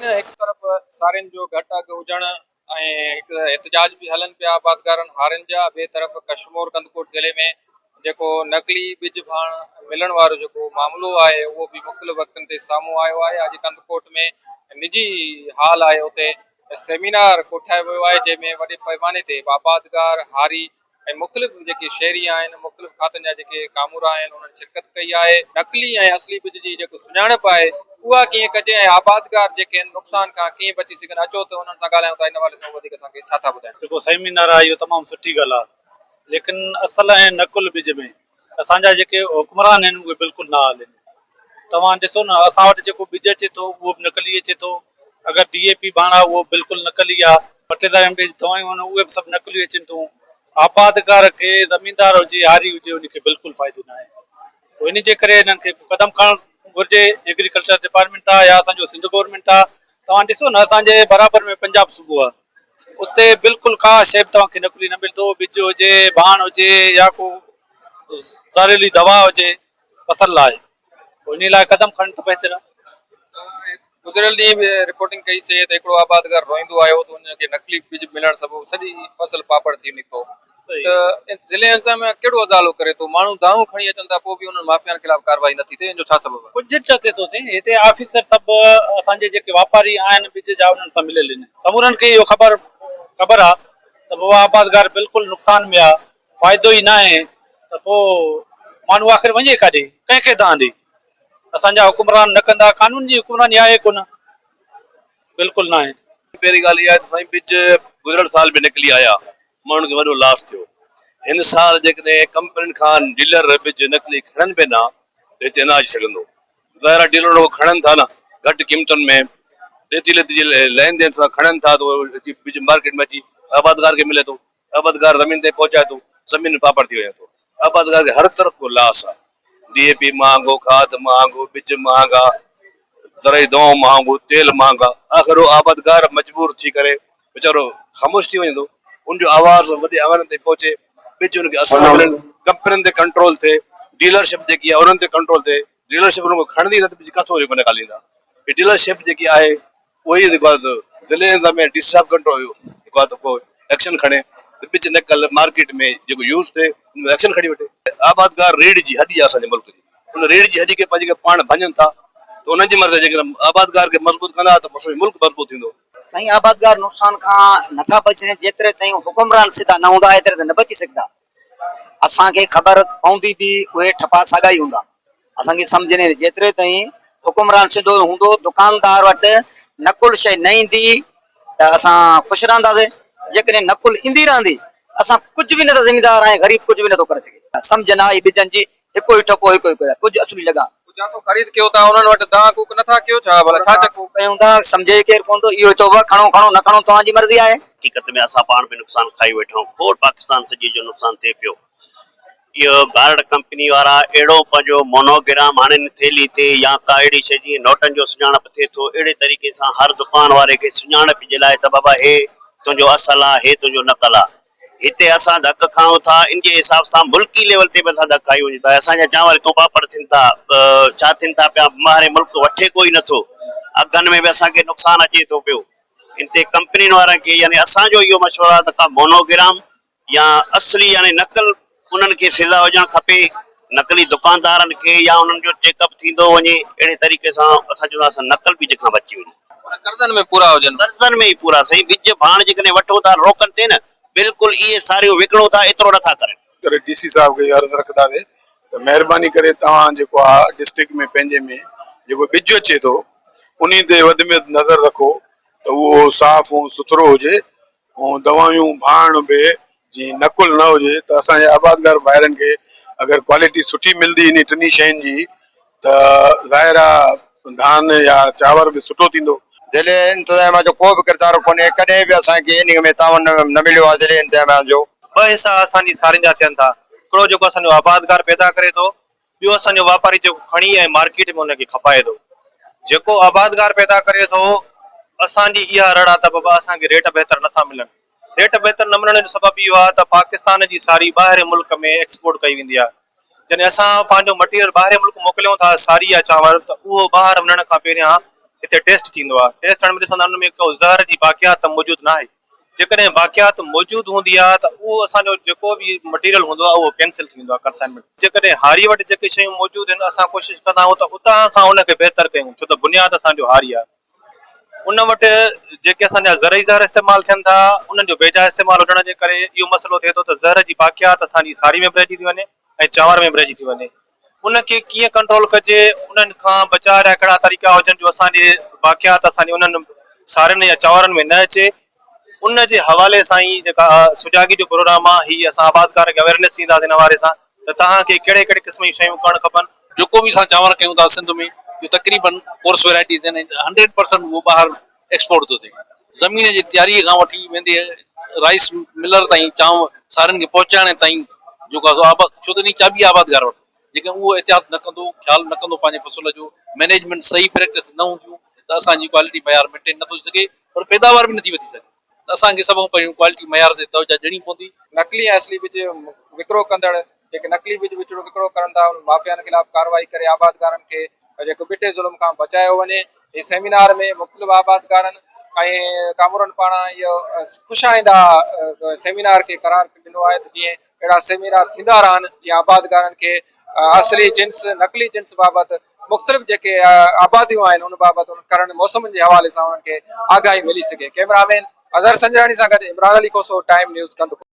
هڪ طرف سارين جو گهٽ اگهه هجڻ ۽ هڪ احتجاج به هلن پيا آبادگارن هارين جا، ٻئي طرف ڪشمور ڪنڌڪوٽ ضلعي ۾ جيڪو نقلي ٻج ڀاڻ ملڻ وارو جيڪو معاملو آهي اهو به مختلف وقتن تي سامهون آيو آهي. اڄ ڪنڌڪوٽ ۾ نجي هال آهي اتي سيمينار ڪوٺايو ويو آهي جنهن ۾ وڏي پئماني تي آبادگار، هاري ۽ مختلف جيڪي شهري آهن مختلف کاتن جا جيڪي ڪامورا آهن انهن شرڪت ڪئي آهي. نقلي ۽ اصلي ٻج جي جيڪو سڃاڻپ آهي اها ڪيئن ڪجي ۽ آبادگار جيڪي آهن نقصان کان ڪيئن بچي سگهن اچو ته انهن سان ڳالهايون ٿا ان حوالي سان وڌيڪ اسان کي ڇا ٿا ٻڌائين. جيڪو سيمينار آهي اهو تمام سٺي ڳالهه آهي ليڪن اصل ۽ نقل ٻج ۾ اسان جا جيڪي حڪمران آهن اهي بلڪل نااهل آهن توهان ڏسو نه اسان وٽ جيڪو ٻج اچي ٿو اهو به نقلي اچي ٿو اگر ڊي اي پي ڀاڻ آهي اهو بلڪل نقلي آهي فرٽيلائزر ايم ڊي جون دوائيون آهن اهي به سڀ نقلي اچن ٿيون آبادگار کي زميندار هجي هاري هجي ان کي بلڪل فائدو نه آهي پوء ان جي ڪري انهن کي قدم کڻڻ گهرجي ايگريڪلچر ڊپارٽمينٽ آهي يا اسان جو سنڌ گورنمينٽ آهي توهان ڏسو نه اسان جي برابر ۾ پنجاب صوبو آهي اتي بلڪل ڪا شيء به توهان کي نقلي نه ملندو ٻج هجي ڀاڻ هجي يا ڪو زهريلي دوا هجي فصل لاء انهي لاء قدم کڻن ته بهتر آهي. گذريل ڏينهن به رپورٽنگ ڪئي سي ته هڪڙو آبادگار روئيندو آيو ته ان کي نقلي ٻج ملڻ سبب سڄي فصل پاپڙ ٿي نڪتو ته ضلعي انتظاميا ڪهڙو ازالو ڪري ٿو ماڻهو دانهون کڻي اچن ٿا پوء به انهن مافيائن خلاف ڪارروائي نٿي ٿئي ان جو ڇا سبب آهي؟ ڪجهه نه ٿئي ٿو سائين هتي آفيسر سڀ اسان جي جيڪي واپاري آهن ٻج جا انهن سان مليل آهن سمورن کي اهو خبر خبر آهي ته بابا آبادگار بلڪل نقصان ۾ آهي فائدو ئي ناهي ته پوء ماڻهو آخر وڃي ڪاڏي؟ ڪنهن کي دانهن ڏئي؟ اسان جا حڪمران نه ڪندا، قانون جي حڪمراني آهي ڪونه، بلڪل ناهي. پهرين ڳالهه اها آهي ته سائين ٻج گذريل سال به نقلي آيا، ماڻهن کي وڏو لاس ٿيو. هن سال جيڪڏهن ڪمپنين کان ڊيلر ٻج نقلي کڻن به نه ته هتي نه اچي سگهندو. ظاهر آهي ڊيلر اهو کڻن ٿا نه گهٽ قيمتن ۾ ڏيتي ليتي جي لين دين سان کڻن ٿا ته اهو اچي ٻج مارڪيٽ ۾ اچي آبادگار کي ملي ٿو. آبادگار زمين تائين پهچائي ٿو، زمين ۾ پاپڙ ٿي وڃي ٿو. آبادگار کي هر طرف کان لاس آهي. ڊي اي پي مهانگو، کاڌ مهانگو، ٻج مهانگا، زرعي دوائون مهانگو، تيل مهانگا، آخر اهو آبادگار مجبور ٿي ڪري ويچارو خاموش ٿي وڃي ٿو. ان جو آواز وڏي اڱڻ تائين پهچي، ٻج ان کي اصل ملن، ڪمپنين تي ڪنٽرول ٿئي، ڊيلرشپ جيڪي آهي انهن تي ڪنٽرول ٿئي، ڊيلرشپ انهن کان کڻندي نه ته ٻج ڪاٿو وري نڪاليندا. هي ڊيلرشپ جيڪي آهي اهو ئي جيڪو آهي سو ضلعي انتظاميا ڊي سي صاحب ڪنٽرول جيڪو آهي ته ڪو ايڪشن کڻي ته ٻج نقل مارڪيٽ ۾ جيڪو يوز ٿئي ان ۾ ايڪشن کڻي وٺي. آبادگار ريڙهه جي هڏي آهي اسان جي ملڪ جي ان ريڙهه جي هڏي کي پنهنجي پاڻ ڀڃن ٿا ته انهن جي مرضي جيڪڏهن آبادگار کي مضبوط ڪندا ته اسان جو ملڪ مضبوط ٿيندو. سائين آبادگار نقصان کان نٿا بچي سگهن جيتري تائين حڪمران سڌا نه هوندا ايتري تائين نه بچي سگهندا. اسان کي خبر پوندي به اهي ٺپا ساڳا ئي هوندا. اسان کي سمجهه نه ايندي. جيتري تائين حڪمران سڌو هوندو دڪاندار وٽ نقل شيء نه ايندي ته اسان خوش رهنداسين. جيڪڏهن نقل ايندي رهندي اسان ڪجهه به نٿا زميندار ۽ غريب ڪجهه به نٿو ڪري سگهي. سمجهه نه آئي ٻجن جي هڪو ئي ٺپو هڪو ئي ڪجهه اصلي لڳا. جاتو خريد ڪيو ٿا انهن وٽ دانهن ڪوڪ نٿا ڪيو ڇا ڀلا ڇا چڪو. ڪيون ٿا سمجهي ئي ڪير ڪونه ٿو اهو ئي توبه کڻو کڻو نه کڻو توهان جي مرضي آهي. حقيقت ۾ اسان پاڻ به نقصان کائي ويٺا آهيون کوڙ پاڪستان سڄي جو نقصان ٿئي پيو اهو گارڊ ڪمپني وارا اهڙو پنهنجو مونوگرام هڻين ٿيلهي تي يا ڪا اهڙي شي جيئن نوٽن جو سڃاڻپ ٿئي ٿو اهڙي طريقي سان هر دڪان واري کي سڃاڻپ جي لاء ته بابا هي تنهنجو اصل آ هي تنهنجو نقل آ هتي اسان ڌڪ کائون ٿا ان جي حساب سان ملڪي ليول تي به اسان ڌڪ کائي وڃون ٿا اسان جا چانور هتون پاپڙ ٿين ٿا ڇا ٿين ٿا پيا ٻاهرين ملڪ وٺي ڪوئي نٿو اگهن ۾ به اسان کي نقصان اچي ٿو پيو ان تي ڪمپنين وارن کي يعني اسان جو اهو مشورو آهي ته ڪا مونوگرام يا اصلي يعني نقل انهن کي سزا هجڻ کپي نقلي دڪاندارن کي يا انهن جو چيڪ اپ ٿيندو وڃي اهڙي طريقي سان اسان چوندا اسان نقل ٻج کان بچي وڃون. پر قرضن ۾ پورا هجن. قرضن ۾ ئي پورا سائين ٻج ڀاڻ جيڪڏهن وٺون ٿا روڪن تي نه بلڪل اهي ساريون وڪڻون ٿا ايترو نٿا ڪرن. ڪري ڊي سي صاحب کي اهو عرض رکنداسين ته مهرباني ڪري توهان جيڪو آ ڊسٽرڪٽ ۾ پنهنجي ۾ جيڪو ٻج اچي ٿو انهي تي وڌ ۾ وڌ نظر رکو ته اهو صاف ۽ سٿرو هجي ۽ دوائيون ڀاڻ به جي نقل نه هجي ته اسان جي آبادگار ڀائرن کي اگر ڪوالٽي سٺي ملندي انهي ٽنهي شين جي ته ظاهر آ ڌان يا چانور به سٺو ٿيندو. ضلعي انتظاميا جو ڪو به ڪردار ڪونهي ڪڏهن به اسان کي انهي ۾ تعاون نه مليو آهي ضلعي انتظاميا جو. ٻه حصا اسان جي سارين جا ٿين ٿا هڪڙو جيڪو اسان جو آبادگار پيدا ڪري ٿو ٻيو اسان جو واپاري جيڪو کڻي ۽ مارڪيٽ ۾ ان کي کپائي ٿو. جيڪو آبادگار پيدا ڪري ٿو اسان جي اها رڙ آ ته بابا اسان کي ريٽ بهتر نٿا ملن. ريٽ بهتر نه ملڻ جو سبب اهو آ ته پاڪستان جي ساري ٻاهرين ملڪ ۾ ايڪسپورٽ ڪئي ويندي آ. جڏهن اسان پنهنجو مٽيريل ٻاهرين ملڪ موڪليون ٿا ساري يا چانور ته اهو ٻاهر وڃڻ کان پهريان هتي ٽيسٽ ٿيندو آهي. ٽيسٽ ٿيڻ ۾ ڏسندا آهن ان ۾ ڪو زهر جي باقيات ته موجود ناهي. جيڪڏهن باقيات موجود هوندي آهي ته اهو اسان جو جيڪو به مٽيريل هوندو آهي اهو ڪينسل ٿي ويندو آهي ڪنسائنمينٽ. جيڪڏهن هاري وٽ جيڪي شيون موجود آهن اسان ڪوشش ڪندا آهيون ته اتان کان ان کي بهتر ڪيون ڇو ته بنياد اسان جو هاري آهي. ان وٽ جيڪي اسان جا زرعي زهر استعمال ٿين ٿا انهن جو بيجا استعمال هجڻ جي ڪري اهو مسئلو ٿئي ٿو ته زهر جي باقيات اسان جي ساري ۾ به رهجي ٿي وڃي ۽ چانور ۾ به رهجي ٿي وڃي ان کي ڪيئن ڪنٽرول ڪجي انهن کان بچاء جا ڪهڙا طريقا هجن جو اسان جي باقيات اسان جي انهن سارين يا چانورن ۾ نه اچي ان جي حوالي سان ئي جيڪا سجاڳي جو پروگرام آهي هي اسان آبادگار کي اويئرنيس ڏينداسين ان حوالي سان ته توهان کي ڪهڙي ڪهڙي قسم جون شيون ڪرڻ کپن. جيڪو به اسان چانور ڪيون ٿا سنڌ ۾ اهو تقريبن ڪورس ويرائٽيز آهن ۽ 100% اهو ٻاهر ايڪسپورٽ ٿو ٿئي. زمين جي تياري کان وٺي ويندي رائيس ملر تائين چانور سارين کي پهچائڻ تائين جيڪو آهي سو آباد ڇو ته ان جي چاٻي آبادگار وٽ جيڪڏهن اهو احتياط نه ڪندو خيال نه ڪندو پنهنجي فصل جو مئنيجمينٽ صحيح پريڪٽس نه هونديون ته اسان جي ڪوالٽي معيار مينٽين نٿو ٿي سگهي پر پيداوار به نٿي وڌي سگهي. ته اسان کي سڀ کان پهريون ڪوالٽي معيار تي توجهه ڏيڻي پوندي. نقلي ۽ اصلي ٻج وڪرو ڪندڙ جيڪي نقلي ٻج وچڙو وڪرو ڪرن ٿا انهن مافيائن خلاف ڪارروائي ڪري آبادگارن کي جيڪو ٻٽي ظلم کان بچايو وڃي. هي سيمينار ۾ مختلف آبادگارن ۽ ڪامورن پاران اهو خوش آئنده سيمينار کي قرار ڏنو آهي ته جيئن اهڙا سيمينار ٿيندا رهن جيئن آبادگارن کي اصلي جنس نقلي جنس بابت مختلف جيڪي آباديون آهن ان بابت ان ڪرڻ موسمن جي حوالي سان انهن کي آگاهي ملي سگهي ڪئميرا مين اظهر سنجراڻي سان گڏ عمران علي کوسو ٽائيم نيوز ڪنڌڪوٽ.